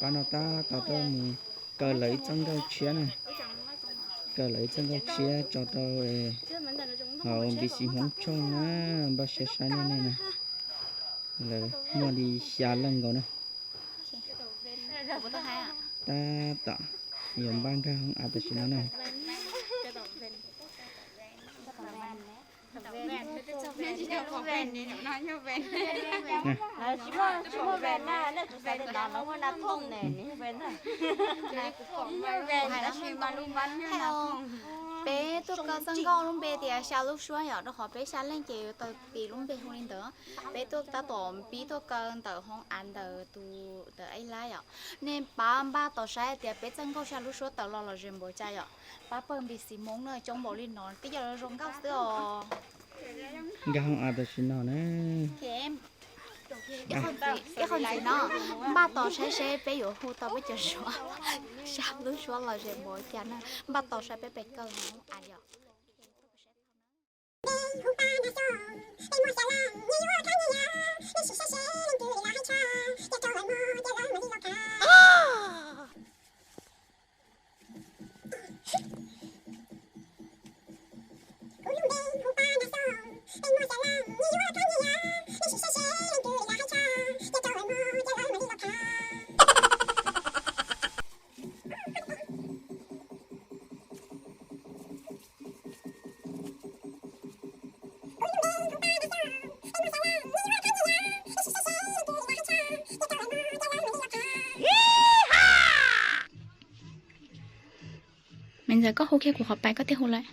Pab no tab tom tuaj mus kaw lawv ib txoj nkauj tshiab na, kaw lawv ib txoj nkauj tshiab tso rau hauv npis xis Hmoob tshooj na, npaj siab saib nej ne na. Lawv muaj li xya leej nkaus na. Tab tom yuav npaj nkag hoob av tam sim no na. Peb tuaj kaw txoj nkauj lub npe tias xya lub suab yom, rau qhov peb xya leej ces yuav tau piv lub npe hu li ntawd. Peb tuaj tab tom pib tuaj kaw ntawm hoob av ntawm tus ntawm Aib Lab yom. Nej pab npaj tos saib tias peb txoj nkauj xya lub suab tawm los lom zem npaum cas yom. Pab pawg npis xis Hmoob na coob npaum li no twb yog zoo nkauj xwb os. Nkag hoob av tam sim no na. Ib qho ntxiv no, npaj tos saib seb peb yuav hu tau peb cov suab xya lub suab lom zem npaum cas na. Npaj tos saib peb pem kaw hoob av yom. Me ntxawm, koj hu kiag kuv qhov pais, koj thiaj hu lawm.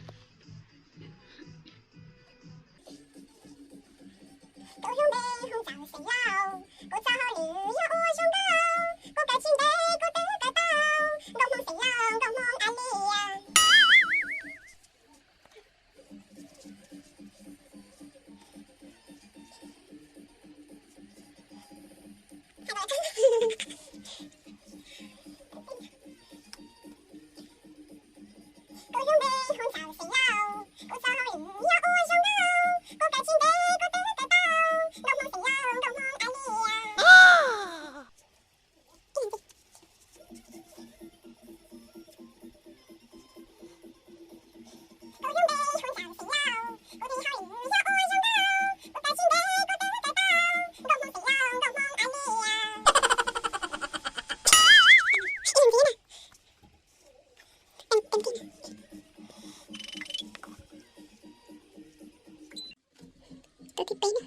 Tus thib peb na.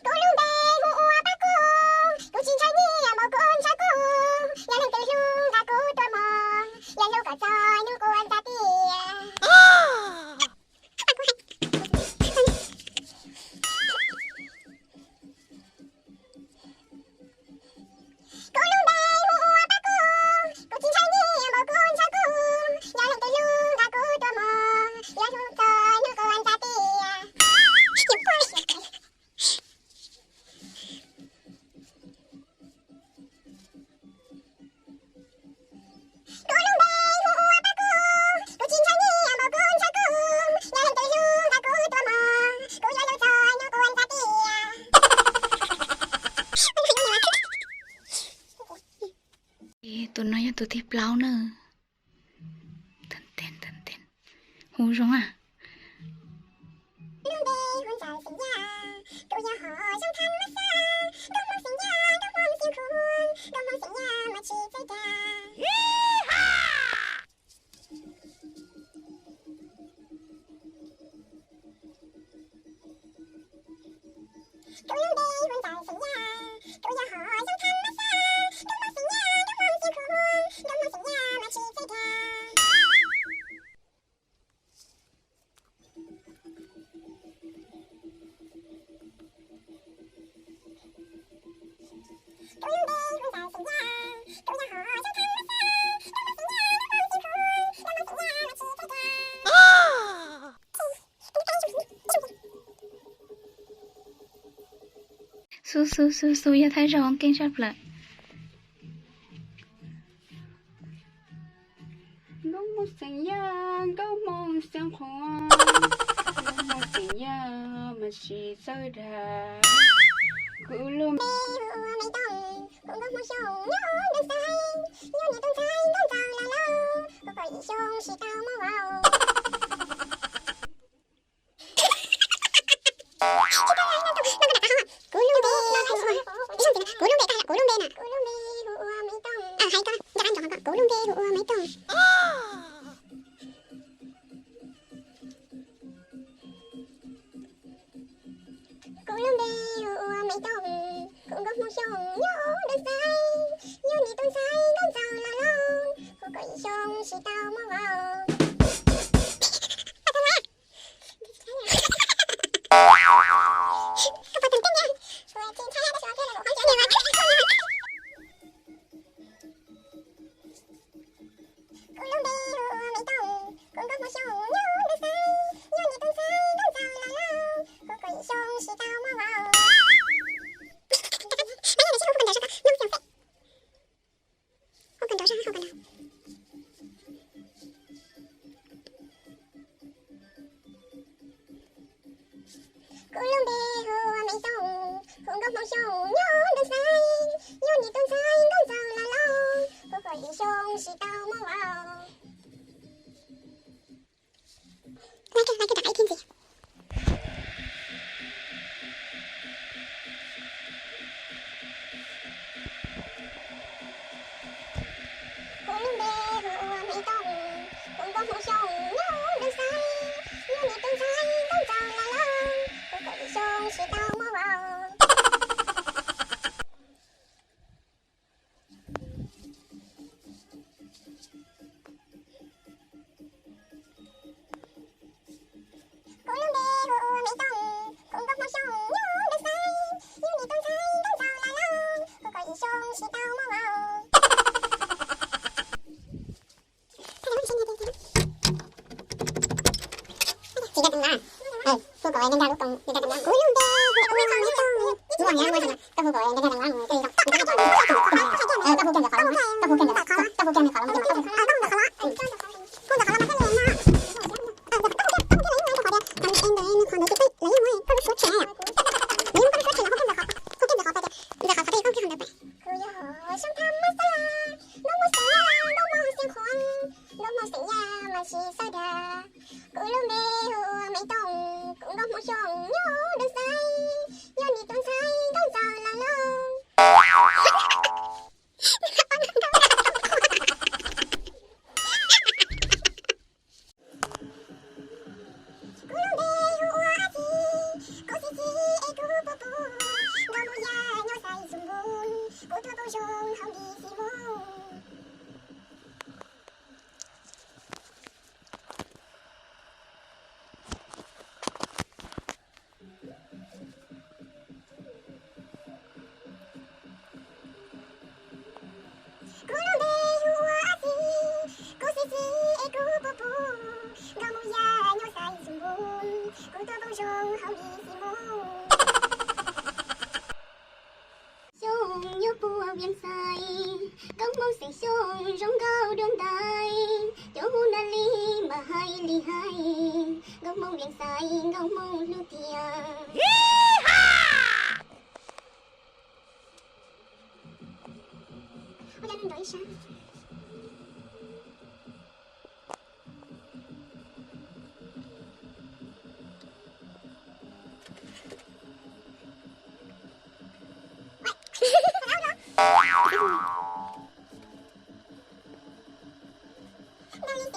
Kuv lub npe hu ua Paj Kub, kuv tsis ntshai nyiaj npaum kuv ntshai kub, yog leej twg hlub nqa kuv tuaj mog, yog hlub kom txog hnub kuv ua ntxa tiag. Kuv lub npe hu ua Paj Kub, kuv tsis ntshai nyiaj npaum kuv ntshai kub, yog leej twg hlub nqa kuv tuaj mog, yog hlub txog hnub kuv ua ntxa tiag. Kuv lub npe hu ua Paj Kub, kuv tsis ntshai nyiaj npaum kuv ntshai kub, yog leej twg hlub nqa kuv tuaj mog, kuv yuav hlub txog hnub kuv ua ntxa tiag. Tus no yog tus thib plaub na. Hu zoo a. Xu xu xu xu, yog thaj zaug keej tshaj plaws. Nkauj Hmoob xeem Yaj, Nkauj Hmoob xeem Qhua, Nkauj Hmoob xeem Yaj mas tsis txawj dag. Kuv lub npe hu ua Xyoo nyob dawb xaiv, nyob niam tus ntxhais nkauj ntxawm los laus, kuv kaum yim xyoo tsis tau muaj vauv. Kuv lub npe, kuv lub npe, kuv lub npe na, kuv lub npe hu ua Maiv Tooj. Hais koj, nco qab ntsoov hais koj, kuv lub npe hu ua Maiv Tooj. Kuv lub npe hu ua Maiv Tooj, kuv nkauj Hmoob Xyooj nyob dawb xaiv, nyob niam tus ntxhais nkauj ntxawm los laus, kuv kaum yim xyoo tsis tau muaj vauv. Kuv lub npe hu ua Maiv Tooj, kuv nkauj Hmoob Xyooj nyob dawb xaiv, nyob niam tus ntxhais nkauj ntxawm los laus, kuv kaum yim xyoo tsis tau muaj vauv. Kuv lub npe hu ua Maiv Tooj, kuv nkauj Hmoob Xyooj nyob dawb xaiv, nyob niam tus ntxhais nkauj ntxawm los laus, kuv kaum yim xyoo tsis tau muaj vauv. Kuv lub npe hu ua Maiv Tooj, kuv nkauj Hmoob Xyooj nyob dawb xaiv, nyob niam tus ntxhais nkauj ntxawm los laus, kuv kaum yim xyoo tsis tau muaj vauv. Kuv lub npe hu ua Maiv Tooj, kuv nkauj Hmoob Xyooj nyob dawb xaiv, nyob niam tus ntxhais nkauj ntxawm los laus, kuv kaum yim xyoo tsis tau muaj vauv. Tsis nco tus ntawd, hu kom nco nco lub koom, nco nco tus ntawd. Kuv lub npe hu ua Maiv Tooj, kuv hu kom nco nco tus ntawd, koj hu kiag ntawm qhov los, koj hu kiag ntawm qhov los, koj hu kiag ntawm qhov los, koj hu kiag ntawm qhov los. Kuv yog Xyooj Thab Mab Xab Las, nkauj Hmoob Xeev Khuam, nkauj Hmoob Xeev Yaj mas tsis sawv dag. Kuv lub npe hu ua Maiv Tooj, kuv nkauj Hmoob Xyooj nyob dawb xaiv, nyob niam tus ntxhais nkauj ntxawm los laus. Kuv lub npe hu ua Ab Txi, kuv xib txi es kuv pub pub, nkauj Hmoob Yaj nyob Xaiv Xus Npum, kuv tuaj poob zoo hauv Npis Xis Moos. Kuv lub npe hu ua Ab Txi, kuv xib txi es kuv pub pub, nkauj Hmoob Yaj nyob Xaiv Xus Npum, kuv tuaj poob zoo hauv Npis Xis Moos. Xyooj nyob puag Vias Xais, nkauj Hmoob xeem Xyooj zoo nkauj dua ntais, cov hu nra li mas hais li hais, nkauj Hmoob Vias Xais nkauj Hmoob hlub tiag. Nra li xeem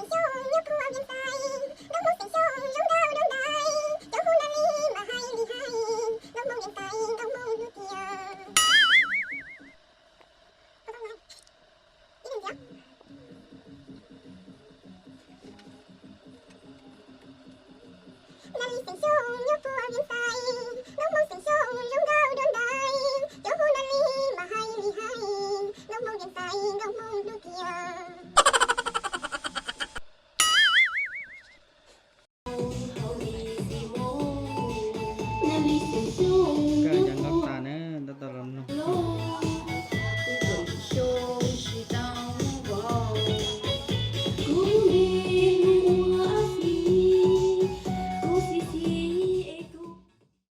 Xyooj nyob puag Vias Xais, nkauj Hmoob xeem Xyooj zoo nkauj dua ntais, cov hu nra li mas hais li hais, nkauj Hmoob Vias Xais nkauj Hmoob hlub tiag. Nra li xeem Xyooj nyob puag Vias Xais,